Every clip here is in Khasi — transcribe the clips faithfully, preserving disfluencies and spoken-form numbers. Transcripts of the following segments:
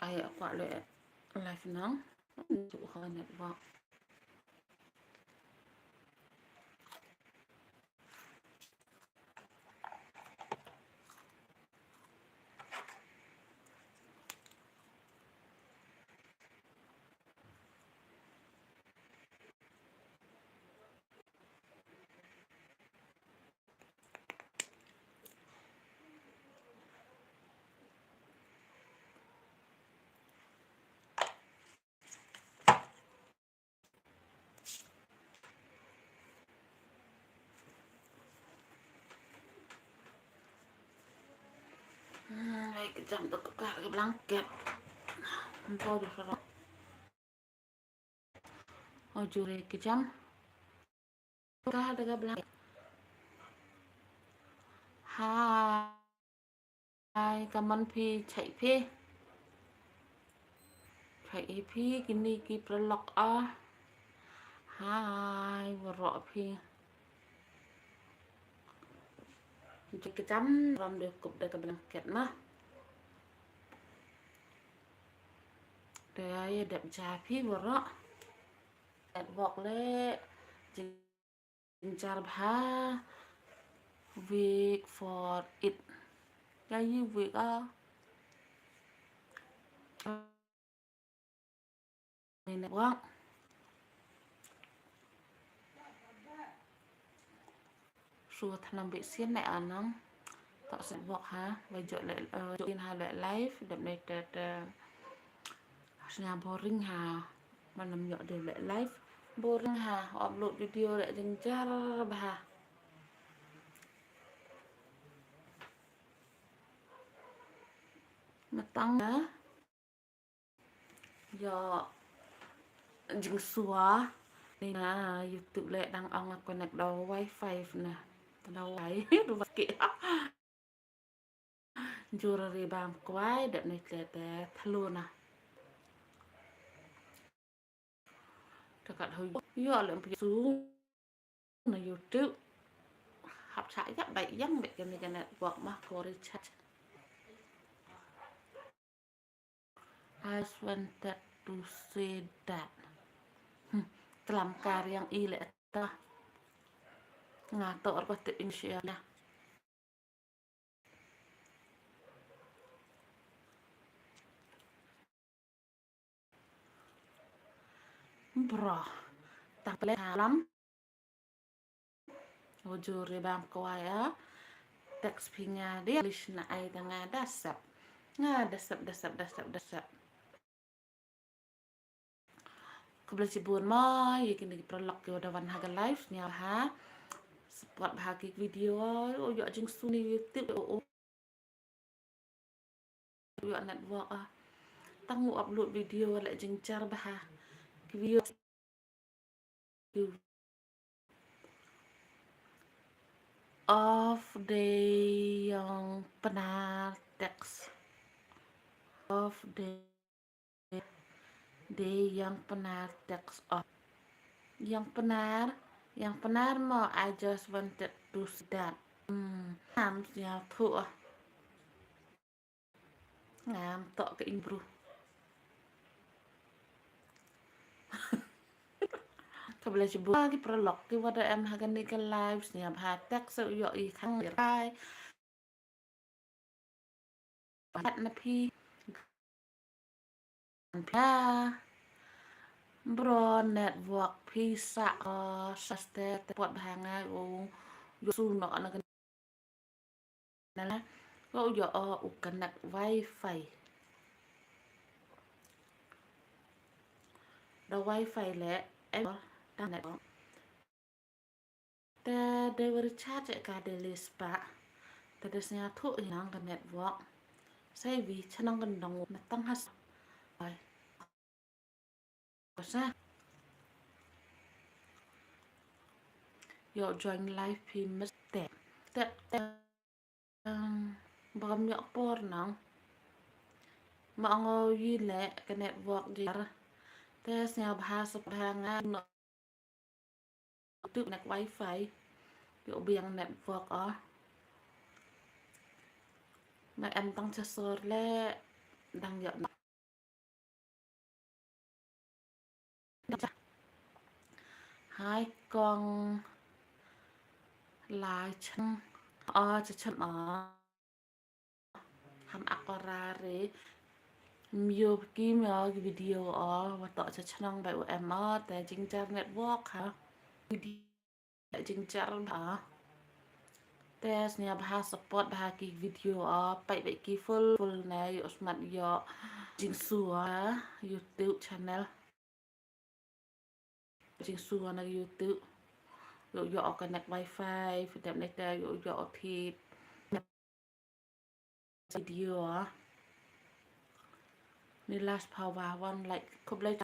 Ai, kwah leh live nang. Tu ha network. Hmm, ai, ka jam da ka blanket. Ym poi da ka rok. Oh, jure ka jam. Ka da ka blanket. Hai. Hai, ka mon phi, chait phi. Chait hi phi, kine ki paralok ah. Hai, waroh phi. Jik ka jam, ram dei kup da ka blanket ma. Dei ai, dep ja phi waroh. Network leh. Jik Jynjar bha. Wait for it. Ka yi wait ah. Network. Shu thnam bit sien ne anang. Tok set bok ha, ba jok leh, eh, jok in ha leh live, dep ne te, te. Sñiaw boring ha, man ym ïoh de leh live. Boring ha, upload video leh jynjar bha. Matang ha. Ïoh jingsua. Ni na YouTube leh dang ong connect da wifi na. Da wifi, da wifi. Jur ri bam kwai, dep ne tle te thlu na. Te kat hu ïoh leh phi su na YouTube. Hap cha ïap bai ïang bad kane ka network ma ko recharge. I just wanted to say that. Hmm, tlam kar ïang i leh ta. Nga to ar ko te in share na. Bro. Tang pele salam. Ujur ri bam kwai ah. Text phi nga de list na ai ta nga da sep. Nga da sep, da sep, da sep, da sep. Khublei shibun mo, ïa kine ki paralok ki wa da wan ha ka live, sñiaw bha. Support bha ki video, u ïoh jingsuni YouTube, u, u ïoh network ah. Tang u upload video leh jynjar bha. Ki video off day ïong Pnar text. Off day. Dei ïong Pnar text off. Ïong Pnar, ïong Pnar mo, I just wanted to say that. Hmm, ngam sñiaw thuh ah. Ngam tok ka ing bru. Khublei shibun ki paralok ki wa da em ha kane ka live, sñiaw bha text, u ïoh i khang rai. Pat na phi. Phi. Bro network phi sa, oh, sa ste te pot bha nga u ïoh su no na ka na la. Ko u ïoh u connect wifi. Da wifi leh, eh, da network. Te dei wa recharge ka dei leh spah. Te dei sñiaw thuh hi nang ka network. Sai wi cha nang ka nang na tang has. Ai. Ko sa. Ïoh join live phi mesti. Te, te, em, bam ïoh por nang. Ma ngo yi leh ka network jynjar. Te sñiaw bha sep bha nga no. Tu net wifi. Ïoh biang network ah. Ma em tang cha sor leh dang ïoh. Hai kong la chang a cha chang a. Ham akorare myo ki myo ki video o wa to cha chnong bai u em o te jingjar network ha. Video jingjar ba te snia bha support bha ki video o pai bai ki full full ne yo smat yo jingsu o YouTube channel. Jingsu na YouTube. Yo yo o connect wifi, dep ne te yo yo o thip. Video a. Ni last power one like khublei.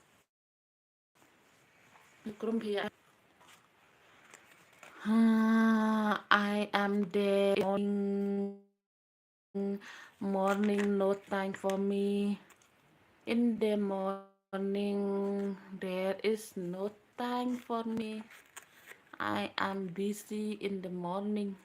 Krum phi a. Ha, I am there. Morning, no time for me. In the morning, there is no time for me. I am busy in the morning.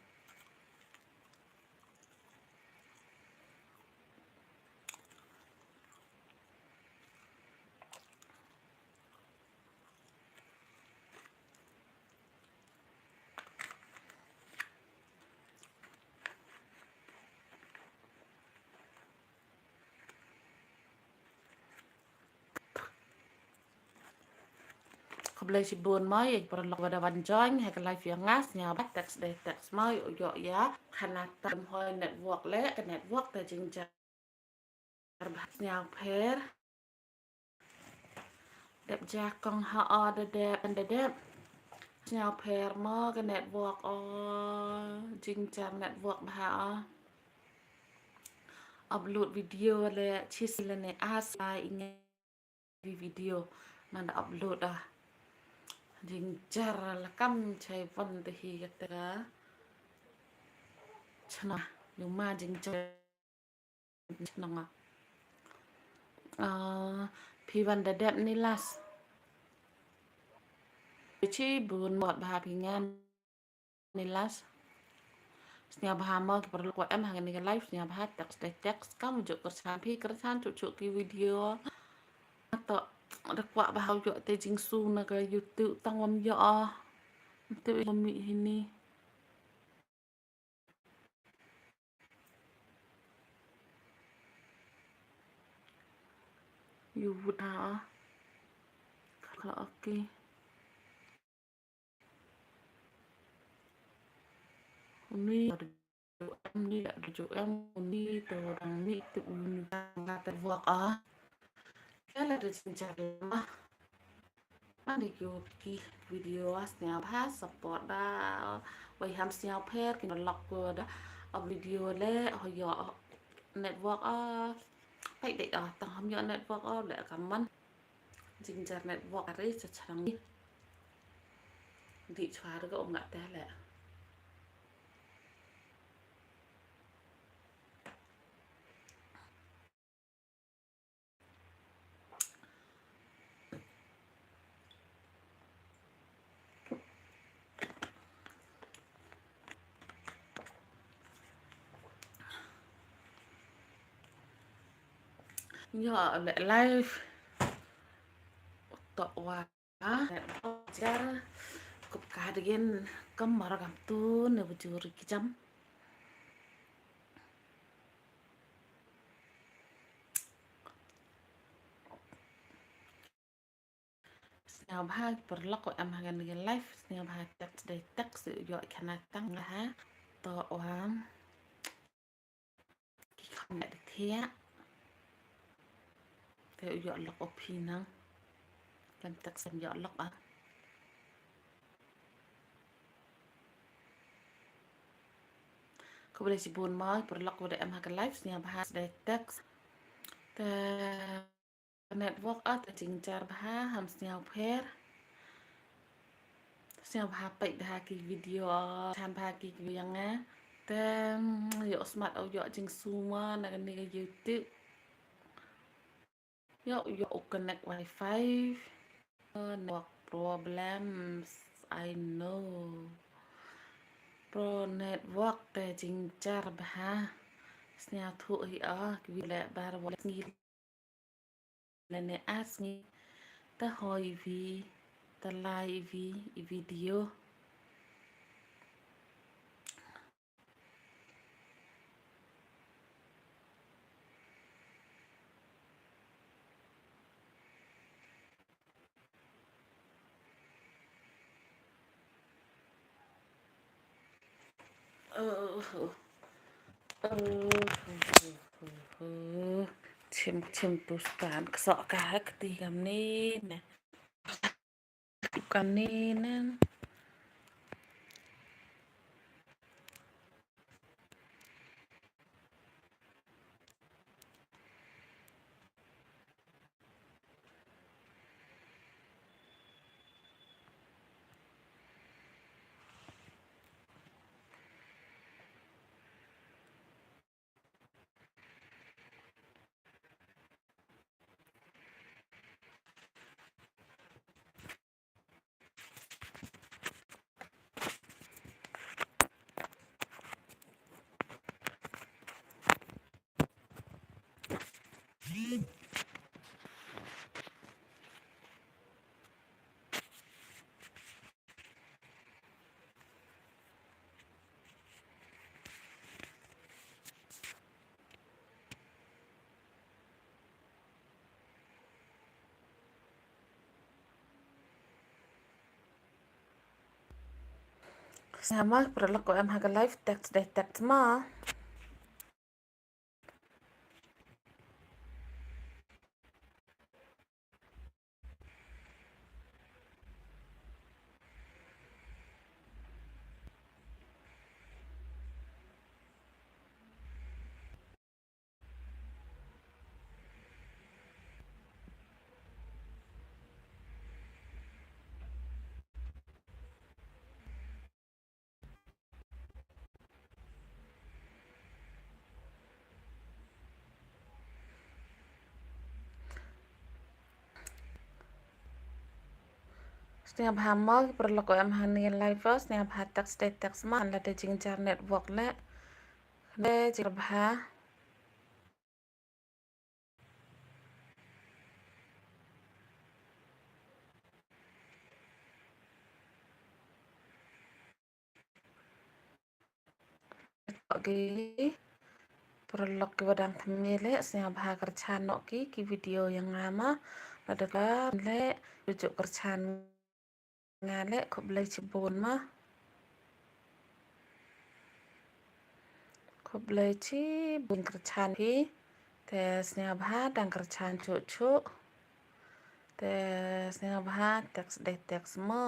Khublei shibun mo ïa ki paralok ba da wan join ha ka live ïa nga, sngewbha text dei text mo ïa u ïoh ïa. Khana tam hoi network leh, ka network te jingjar. Bha sngewpher. Dep jakong ha o da dep da dep. Sngewpher mo ka network o jingjar network bha o. Upload video leh chis lane as ai inge. Video man da upload ah. Jingjar la kam chai wan te hi kata. Chna yu ma jingjar chnong ah. Ah, phi wan da dep ni last. Chi bun mot bha phi ngan. Ni last. Sngewbha mo ki paralok wa em ha kane ka live, sngewbha text dei text kam ju kyrchan phi kyrchan chuh chuh ki video. To da kwah bha u ïoh te jingsu na ka YouTube tang wam ïoh. Te wam mi hini. You would ha. Kala okay. Uni da ju em ni da ju em uni to dang ni tu uni da ta vok a. Kala da jingjar ma. Ani ki video a sngewbha support da. Wei ham sngewpher ki lok ko da a video leh ho ïoh network a. Pai dei a tang ham ïoh network a leh kam man. Jingjar network a re cha chnong ni. Di chwa re ka um nga te leh. Ïa le live. Tok wa. Ah, jar kup ka degen kam mar kam tu ne bujur ki jam. Sngewbha ki paralok wa em ha kane ka live, sngewbha text dei text ïoh khana tang ha. To wa. Ki kham ïa da thiah. Te u ïoh lok o phi nang. Lem text sem ïoh lok a. Khublei shibun mo paralok wa da em ha ka live sngewbha dei text. Te network a te jingjar bha ham sngewpher. Sngewbha peit bha ki video, chan bha ki video ïa nga. Te ïoh smat ïoh jingsuma na kane ka YouTube. Ïoh ïoh u connect wifi. Network problems, I know. Pro network te jingjar bha. Sngewthuh hi a ki video leh bar wa ngi. Lane as ngi Te hoi iwi, te lai iwi, i video. Chim chim tu stan kso ka kti kam ni ne. Kam ni ne. Sngewbha para lok ko em ha ka live text dei text ma. Sngewbha mo ki paralok em ha ni live, sngewbha text te text ma, lada jingjar network le. Khnang jingjar bha. Ki paralok kiba dang thymmai leh, sngewbha kyrchan noh ki, ki video ïa nga ma. Lada ka leh, ju kyrchan nga leh, khublei shibun ma. Khublei shibun kyrchan phi. Te sngewbha dang kyrchan shuh shuh. Te sngewbha text dei text ma.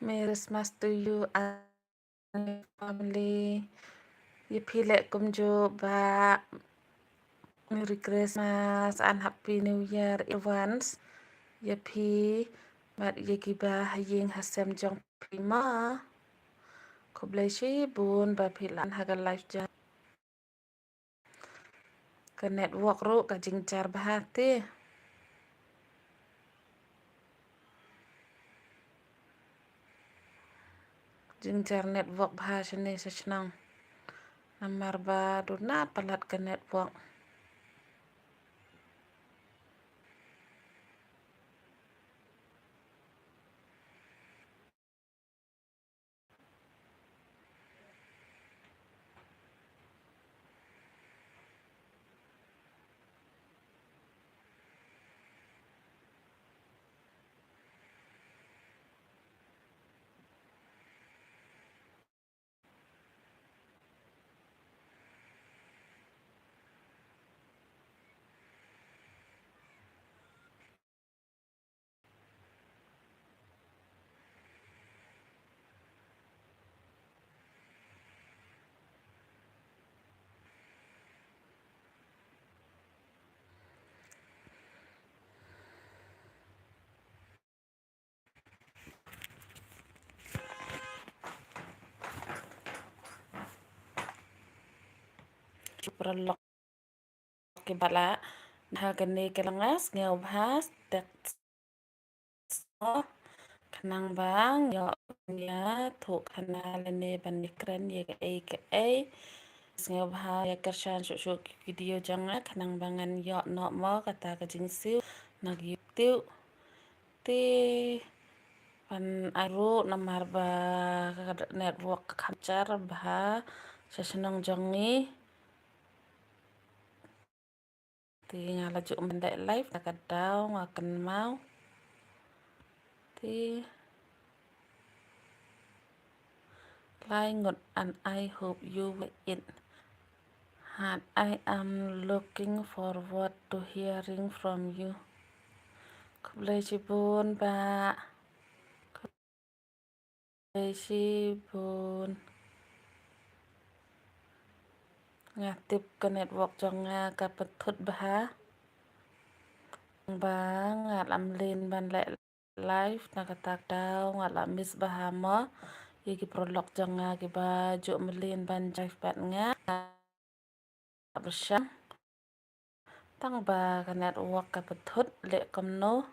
Merry Christmas to you and family. Ïa phi leh kumjuh bah. Merry Christmas and Happy New Year advance. Ïa phi bad ïa kiba ha ïing ha sem jong phi ma. Khublei shibun ba phi la wan ha ka live jong. Ka network ruh ka jingjar bha te. Jingjar network bha shane sha shnong. Namar ba duna palat ka network. paralok kiba la ha kane ka langa, sngewbha text khnang ba ngan ïoh ban ïathuh khana lane ban ïakren ïa kaei kaei. Sngewbha ïa kyrshan shuh shuh ki video jong nga khnang ba ngan ïoh noh mo kata ka jingsiew na ka YouTube. Te ban ai ruh namar ba ka network ka kham jar bha sha shnong jong ngi. Te nga la ju ym leh live, la ka daw nga kynmaw. Te lai ngut, and I hope you will it. And I am looking forward to hearing from you. Khublei shibun bah. Khublei shibun. Nga tip ka network jong nga ka pynthut bha. Ba nga la ym leh ban leh live na kata ka daw, nga la miss bha mo ïa ki paralok jong nga kiba ju ym leh ban join bad nga. Bishar. Tang ba ka network ka pynthut leh kumno.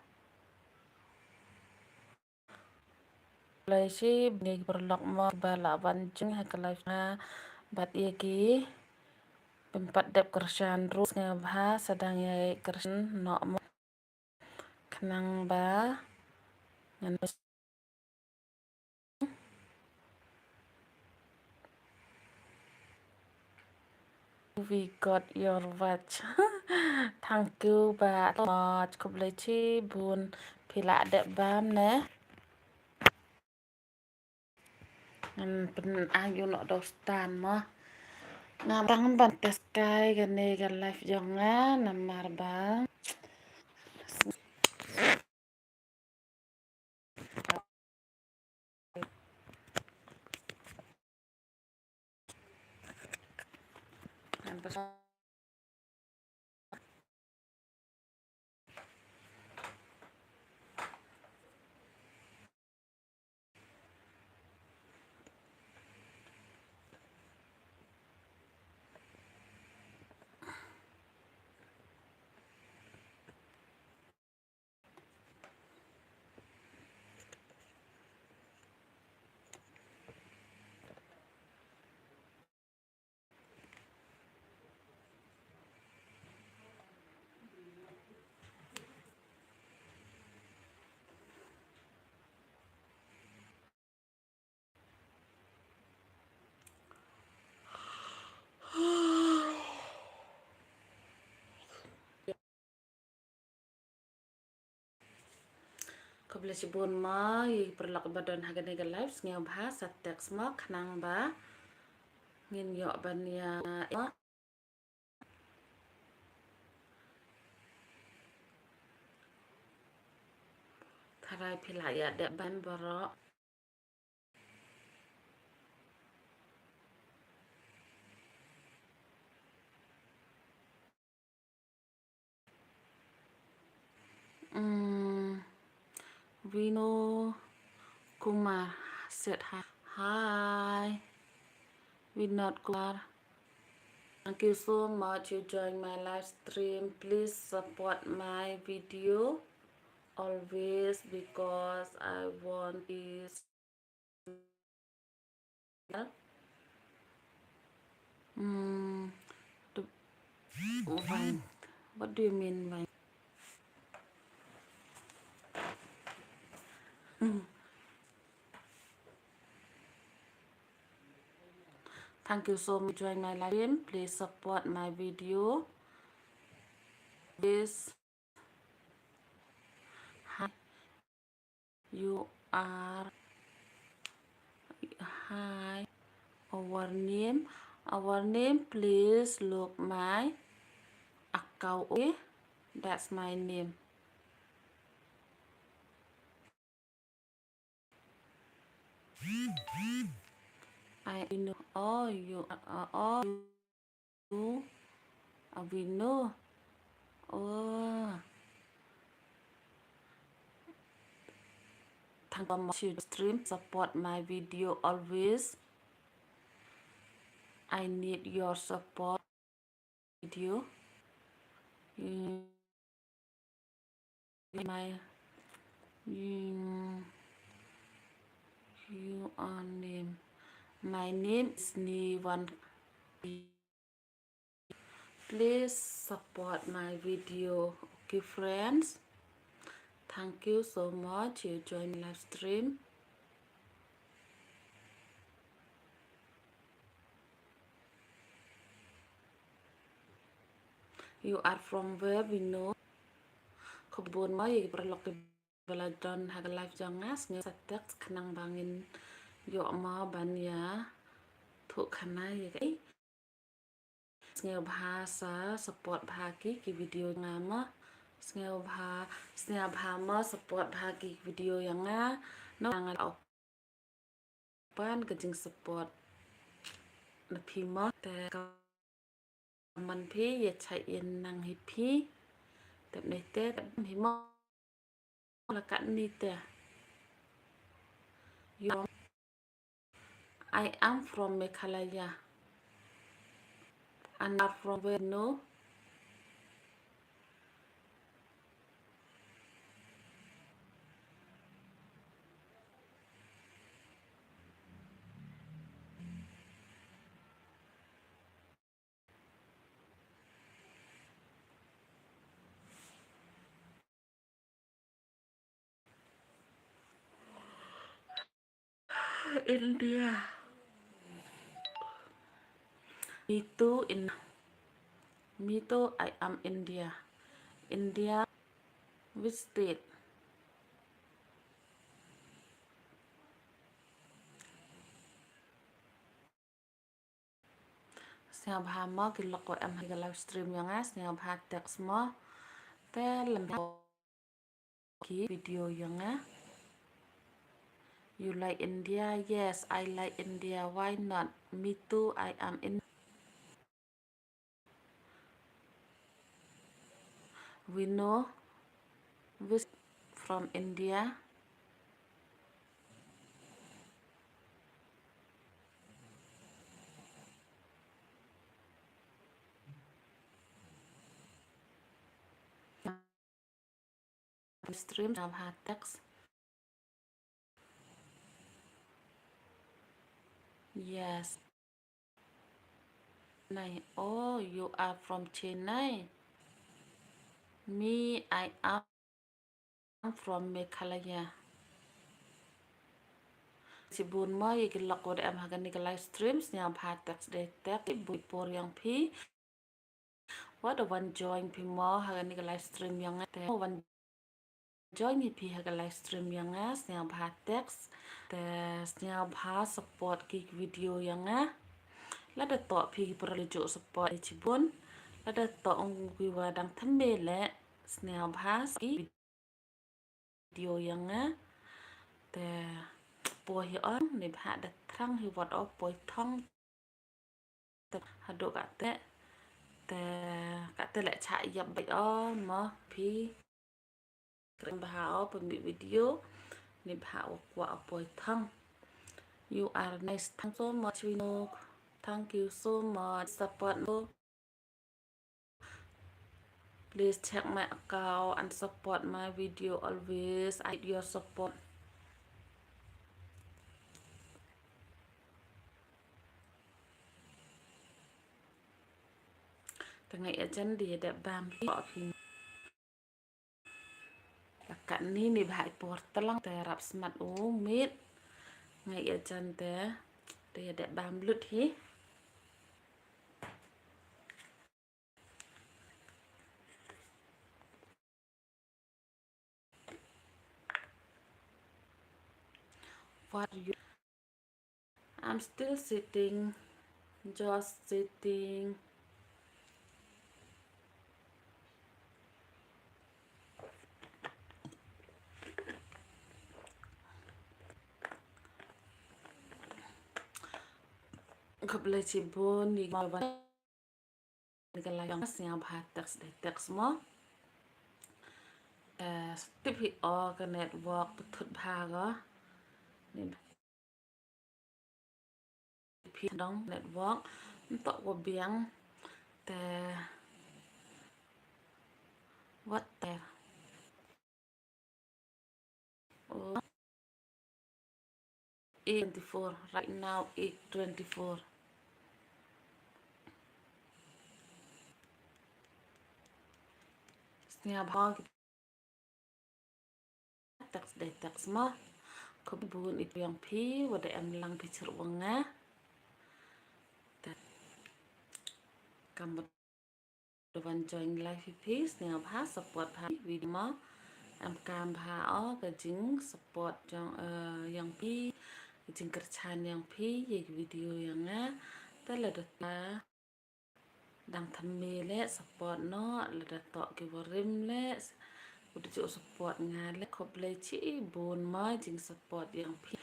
Khublei shibun ïa ki paralok mo ba la wan join ha ka live nga bad ïa ki bym pat dep kyrshan ruh, sngewbha sa dang ïai kyrshan noh mo. Khnang ba ngan We got your watch. Thank you bah so much. Khublei shibun. Phi lah dep bam ne. Ngan pyn-, ah, ïa u noh dei u stand mo. Nga tang ban test kai kane ka live jong nga namar ba Khublei shibun mo ïa ki paralok ba don ha kane ka live, sngewbha sa text mo khnang ba ngin ïoh ban ïa Tharai phi lah ïa dep ban baroh. Mm, Vino Kumar said hi. Hi. Vinod Kumar. Thank you so much you join my live stream. Please support my video always because I want this. Hmm. What do you mean by? Hmm. Thank you so much join my live stream. Please support my video. Please. Hi. You are. Hi. Our name. Our name. Please look my account. Okay. That's my name. I know. Oh, you are. Oh, you are. We know. Oh. Thank you so much. You stream, support my video always. I need your support. video. Mm, my, mm, you are name. My name is Niwan. Please support my video. Okay, friends. Thank you so much. You join live stream. You are from where, we know. Khublei mo ïa ki paralok kiba la don ha ka live jong nga, sngewbha sa text khnang ba ngin ïoh mo ban ïathuh khana ïa ka. Sngewbha sa support bha ki, ki video nga mo. Sngewbha, sngewbha mo support bha ki video ïa nga. No nga la pan ka jingsupport na phi mo, te ka man phi ïa chai ïa nang hi phi. Tep ne te, tep hi mo. La kat ni te. Yong. I am from Meghalaya. And are from where, no? India. Me too, in, me too, I am India. India, which state? Sngewbha mo ki lok wa em ha ka live stream ïa nga, sngewbha text mo. Te lem ki video ïa nga. You like India? Yes, I like India. Why not? Me too, I am in. We know this from India. Stream, sngewbha text. Yes. Chennai. Oh, you are from Chennai. Me, I am from Meghalaya. Shibun mo ïa ki lok wa da em ha kane ka live stream, sngewbha text de text, bun por ïa phi. Wat wan join phi mo ha kane ka live stream ïa nga te. Wan join ïa phi ha ka live stream ïa nga, sngewbha text. Te sngewbha support ki video ïa nga. Lada toh phi ki para la ju support ïa shibun. Lada toh ong ki wa dang thymmai leh, sngewbha ki video ïa nga. Te poi hi ong, ni bha da thrang hi wat o poi thong. Te haduh kate, te kate leh chah ïap beit o mo phi. Kren bha o pynmih video, ni bha o kwah o poi thong. You are nice. Thank you so much, we know. Thank you so much. Support mo. Please check my account and support my video always. I need your support. Te nga ïa jan de da bam hi. La kat ni ni bha i por tlang te rap smat u mit. Nga ïa jan de de da bam lut hi. What you? I'm still sitting, just sitting. Khublei shibun ïa ki ba wan. Ni ka live, sngewbha text de text mo. Eh, tip hi o ka network pynthut bha ko. Ni phi dong network. Ntok ko biang. Te eight twenty-four. Right now, eight twenty-four. Sngewbha text dei text mo. Khublei bun ïa phi wat da em lang phi shu ong nga. Te kam ba da wan join live ïa phi, sngewbha support bha video mo. Em kam bha o ka jing support jong, eh, ïa phi, ka jingkyrchan ïa phi ïa ki video ïa nga. Te lada dang thymmai leh support noh, lada toh ki warim leh u da ju support nga leh. Khublei chibun mo jing support ïa phi.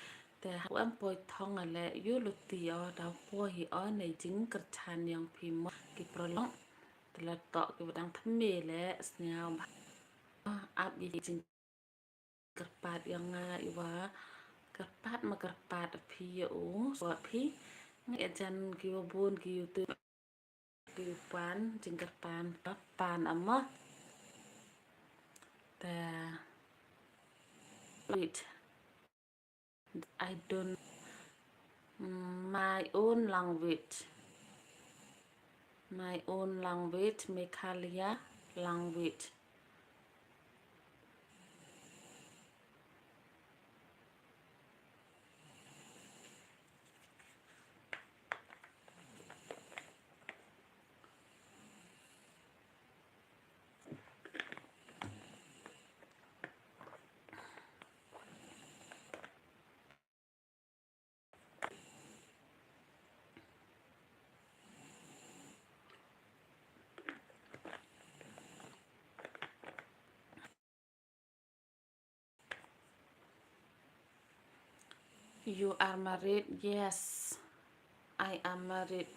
Te ha u em poi thong leh ïu luti o da poi hi o ne jingkyrchan ïa phi mo ki paralok. Te lada toh ki ba dang thymmai leh sngewbha ap ïa ki jing kyrpad ïa nga, ïa wa kyrpad ma kyrpad phi ïa u, so phi nga ïa jan ki wa bun ki YouTube ki u pan jingkyrpad pan ama. Te wait. I don't, mm, my own language. My own language, Meghalaya language. You are married? Yes, I am married.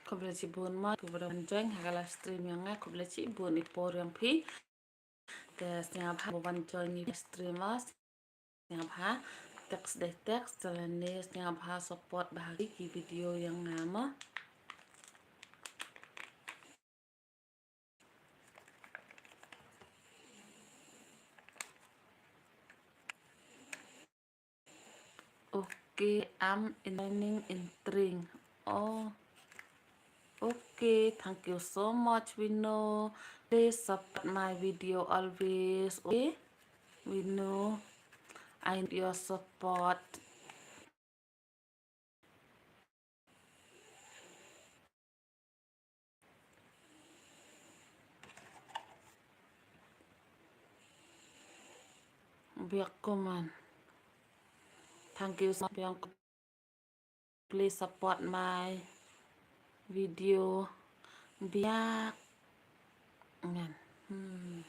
Khublei chibun mo, khublei ban join ha ka live stream ïa nga, khublei chibun i por ïa phi. Te sngewbha ban join i live stream mo, sngewbha text dei text, te lane sngewbha support bha ki video ïa nga mo. Okay, I'm enjoying entering. Oh, okay, thank you so much, Vino. Please support my video always. Okay, Vino, I need your support. Biak Kuman. Thank you so much, Biak. Please support my video. Biak. Ngan. Hmm.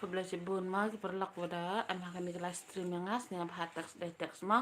Khublei shibun mo ki paralok wa da em ha kani ka live stream ïa nga, sngewbha text dei text mo.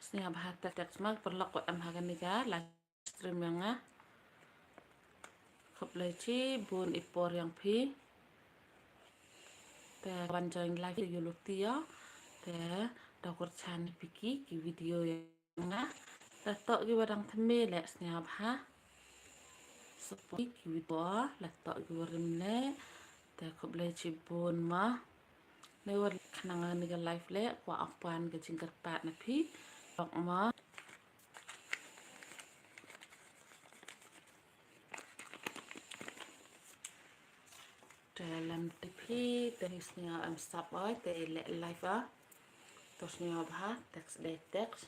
Sngewbha text text mo ki paralok wa em ha kani ka live stream ïa nga. Khublei shibun i por ïa phi. Te wan join live ïa u Luti ïa. Te da kyrchan phi ki ki video ïa nga. Te to ki wa dang thymmai leh sngewbha support ki video, la to ki wa rim leh. Te khublei shibun mo. Ne wa khnang ni ka live leh kwah ap wan ka jingkyrpad na phi. Lok mo. Te lem te phi te ni sngewbha em sap oi te leh live ah. To sngewbha text dei text.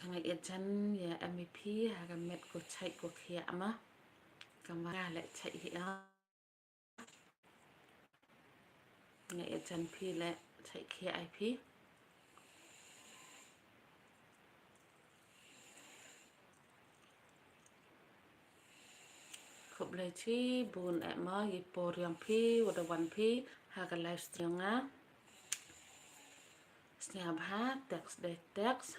Nga ïa jan ïa M E P ha ka met ko chait ko khiah ma. Ka ma leh chait hi ah. Nga ïa jan phi leh chait khiah ai phi. Khublei shibun eh mo i por ïa phi wa da wan phi ha ka live stream nga. Sngewbha text dei text.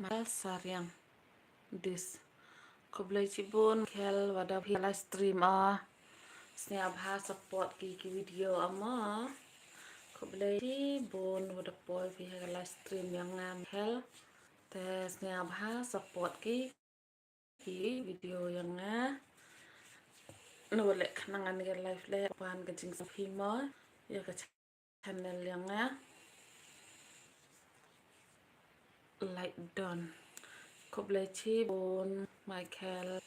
Mal Sariang. Dis. Khublei shibun khel wa da phi live stream ah. Sngewbha support ki ki video ah mo. Khublei shibun wa da poi phi ha ka live stream ïa nga khel. Te sngewbha support ki ki video ïa nga. Nwa leh khnang ani ka live leh wan ka jingsupport mo ïa ka channel ïa nga. Like done. Khublei shibun Michael.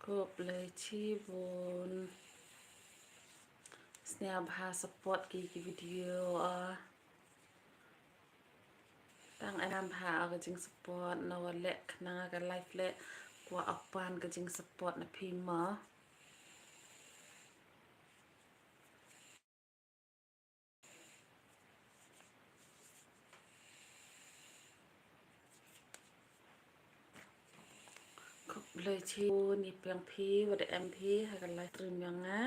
Khublei shibun. Sngewbha support ki ki video ah. Tang em bha ka jingsupport nwa leh khnang ka live leh kwah ap wan ka jingsupport na phi mo. Khublei shibun i peng phi wa da em phi ha ka live stream ïa nga.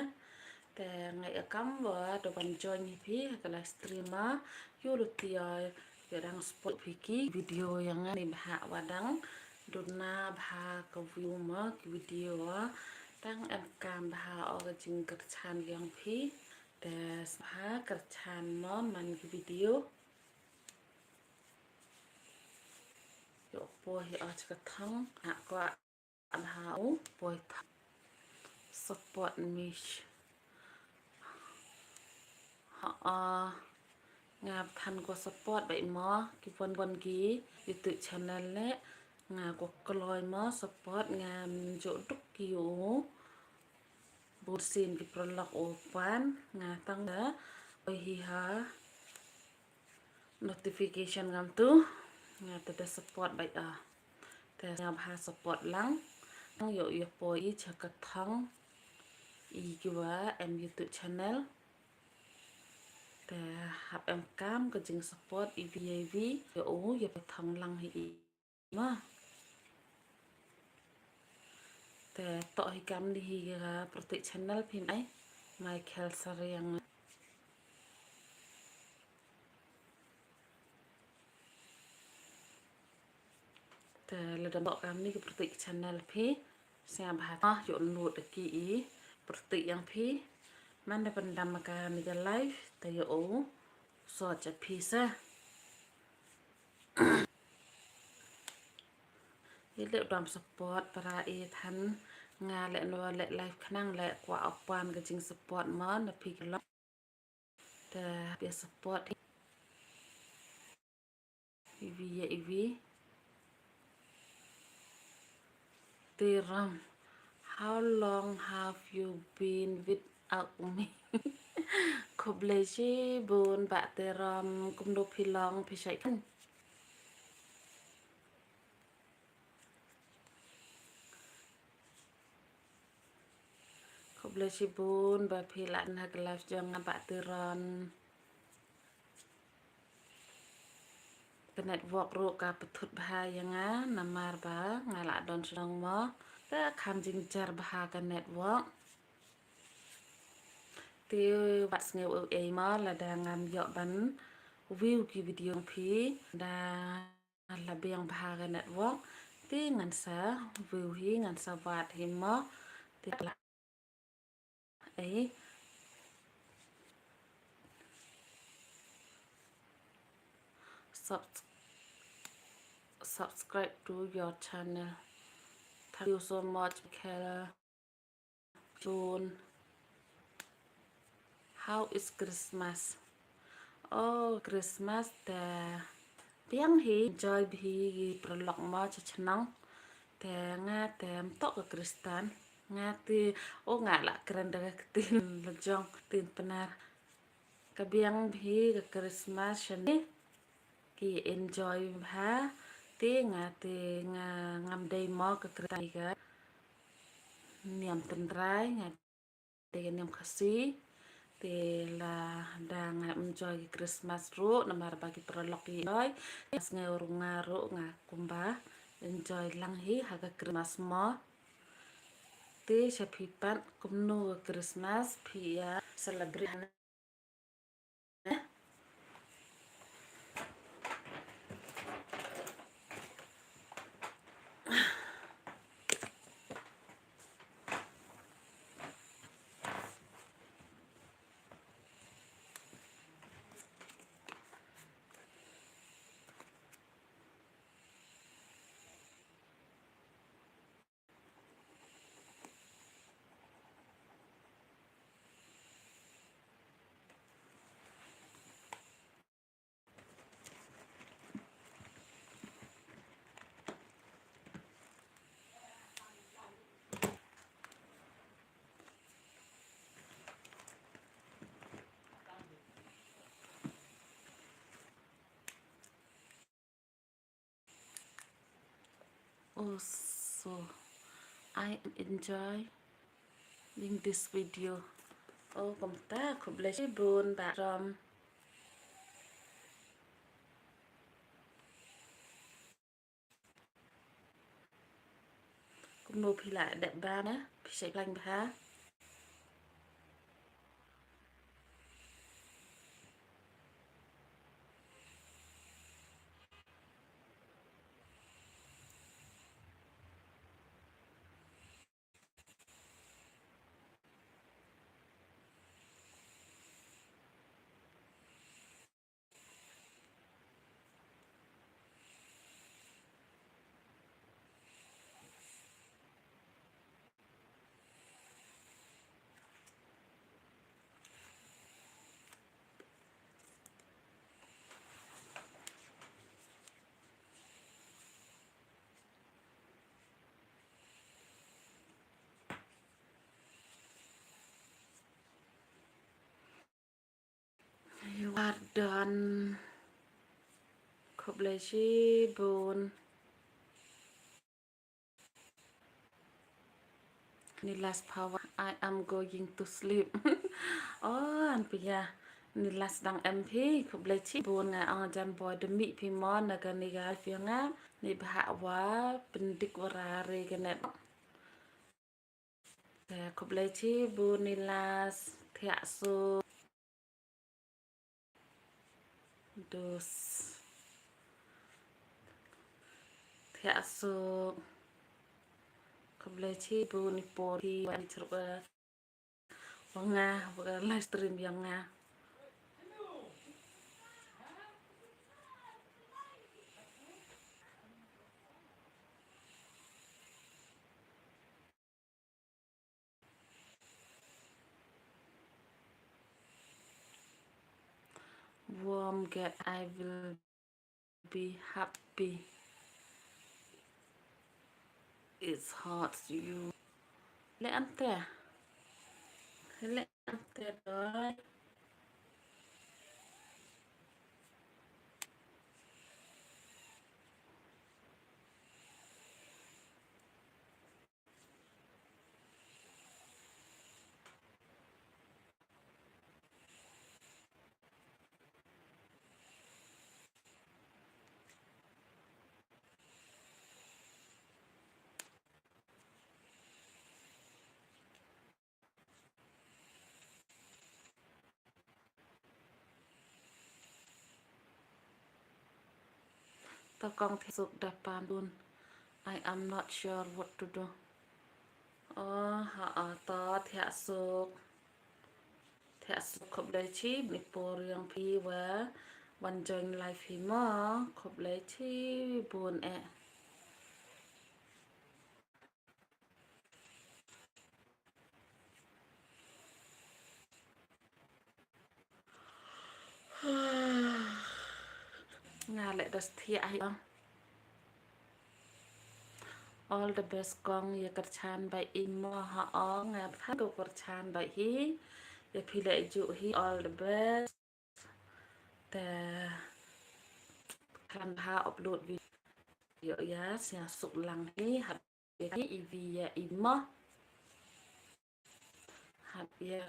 Te nga ïa kam wa da wan join hi phi ha ka live stream ah. Ïa u Luti ïa dang support phi ki video ïa nga ni bha wa dang duna bha ka view mo ki video ah. Tang em kam bha o ka jingkyrchan ïa phi. Te sngewbha kyrchan mo man ki video. Ïoh poi hi o cha ka thang ha kwah bha u poi thang. Support mish. Ha a nga than ko support bai mo ki pon pon ki YouTube channel leh nga ko kloi mo support nga mjok duk ki u. Bun sien ki paralok u pan nga tang da oi hi ha notification ngam tu. Nga te da support bha, ah. Te nga bha support lang. Nang ïoh ïoh poi i cha ka thong i kiwa em YouTube channel. Te hap em kam ka jing support i vi i vi ïoh u ïoh poi thong lang hi i. Ma. Te toh hi kam ni hi ka Pratik channel phi mai. Michael Sariang. Te lada toh kam ni ka Pratik channel phi. Sngap bha ta ïoh nud ki i Pratik yang phi. Man da pyndam ka ni ka live te ïoh u sot cha phi sa. Ïa leh dom support para i than nga leh nwa leh live khnang leh kwah u pan ka jing support mo na phi ka long. Te phi support i vi ïa i vi. Te Ram, how long have you been without me? Khublei shibun Bah Te Ram, kumno phi long phi shait kan. Khublei shibun ba phi lah na ka live jong nga Bah Te Ram. Ka network ruh ka pynthut bha ïa nga namar ba nga lah don shnong mo. Te kham jingjar bha ka network. Te wat sngew ei ei mo lada ngam ïoh ban view ki video phi da la biang bha ka network. Te ngan sa view hi ngan sa wad hi mo. Te la ei subs- subscribe to your channel. Thank you so much, Michael. June. How is Christmas? Oh, Christmas te biang hi, enjoy bha hi paralok mo cha chnong. Te nga te mtok ka Kristan. Nga te, oh, nga lah kren da ka ktien la jong ktien Pnar. Ka biang bha hi ka Christmas shane. Ki enjoy bha. Te nga te nga ngam dei mo ka Kristan ka niam tynrai, nga dei ka niam Khasi. Te lada nga enjoy ka Christmas ruh namar ba ki paralok ki enjoy. Nga sngew ruh nga ruh nga kumba enjoy lang hi ha ka Christmas mo. Te sha phi pat kumno ka Christmas phi ïa celebrate? Oh, so I am enjoying this video. Oh, kumta, khublei shibun Bah Ram. Kumno phi lah dep bha ne, phi shait lang bha. You are done. Khublei shibun. Nilas Power, I am going to sleep. Oh, an pia. Nilas dang em phi, khublei shibun. Nga ong jan boi da mih phi mo na kane ka live ïa nga. Ni bha wa pyndik wa rari ka net. Te khublei shibun Nilas, thiah suk. Dus. Thiah suk. Khublei shibun i por hi wa ni chrup wa nga wa ka live stream ïa nga. Warm get, I will be happy. It's hot, you. Le ante. Le ante doi. To kong thiah suk da pan dun. I am not sure what to do. Oh, ha, ah, to thiah suk. Thiah suk khublei shibun i por ïa phi wa wan join live hi mo. Khublei shibun eh. Nga leh da thiah hi. All the best kong, ïa kyrchan bha i mo ha ong, nga than ko kyrchan bha hi. Ïa phi leh ju hi, all the best. Te kan ha upload video ïa sñiaw suk lang hi, hap ïa i vi ïa i mo. Hap ïa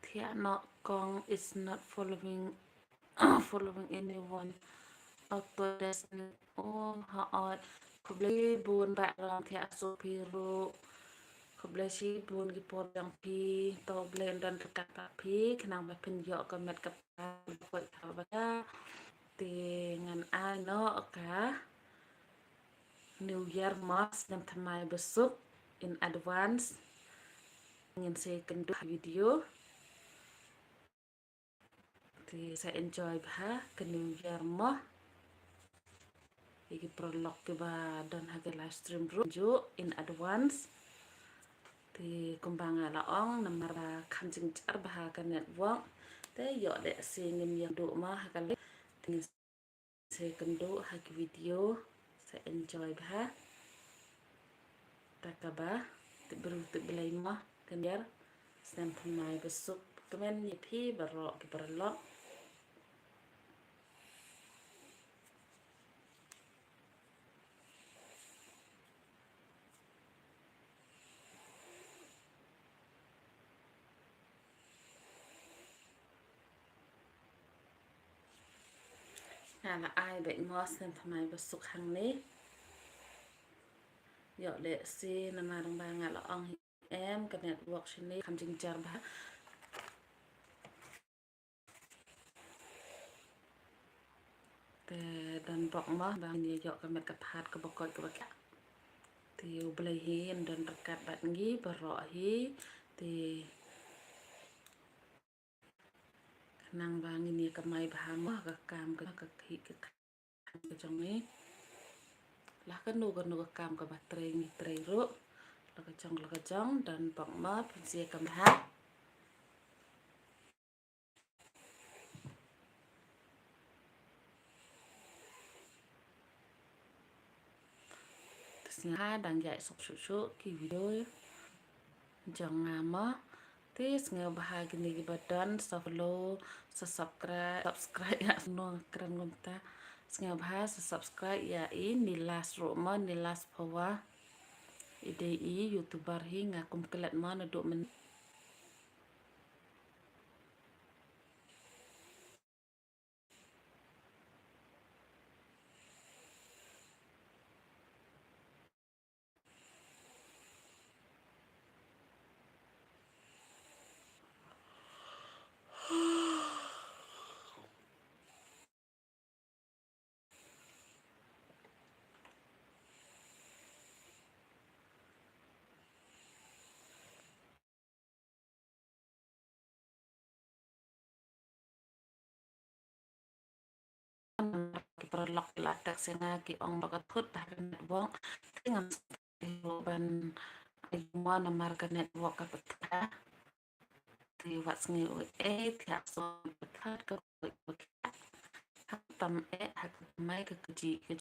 thiah noh kong is not following, following anyone. Autodesk oh ha oi. Khublei bun ba ram thiah suk phi ruh. Khublei shibun ki por jong phi. To Blei un don ryngkat bad phi khnang ba phin ïoh ka met ka pad ka ba ka. Te ngan ai noh ka New Year mo, snem thymmai basuk in advance. Ngin sa ïakynduh ha video. Te sa enjoy bha ka New Year mo. Ïa ki paralok kiba don ha ka live stream ruh ju in advance. Te kumba nga la ong namar ba kham jingjar bha ka network. Te ïoh lehse ngim ïakynduh mo ha ka live. Te ngin sa ïakynduh ha ki video, sa enjoy bha. Ta kaba, tip bru tip Blei mo, kyndiar, snem thymmai basuk, kmen ïa phi baroh ki paralok. Nga la ai beit mo snem thymmai basuk hangne. Ïoh lehse namar ba nga la ong hi em ka network shane kham jingjar bha. Te don bok mo ba ngin ïa ïoh ka met ka phad kaba koit kaba khiah. Te U Blei hi un don ryngkat bad ngi baroh hi. Te khnang ba ngin ïa kamai bha mo ha ka kam ka, ka khih ka kam ka jong ngi. La kano kano ka kam kaba trei ngi trei ruh. La ka jong la ka jong don bok mo pynshai kam bha. Te sngewbha dang ïaid suk suk suk ki video jong nga mo. Te sngewbha kine kiba don sa follow, sa subscribe, subscribe ïa, nongkren kumta. Sngewbha sa subscribe ïa i Nilas ruh mo, Nilas Phawa. I dei i YouTuber hi, nga kum klet mo naduh mynne. Ki paralok ki la text ïa nga ki ong ba ka thut ha ka network. Te ngan sa ban ai mo namar ka network ka pathut. Te wat sngew ei ei, te ha ka song pathut ka, tam eh ha ka kamai ka kajih ka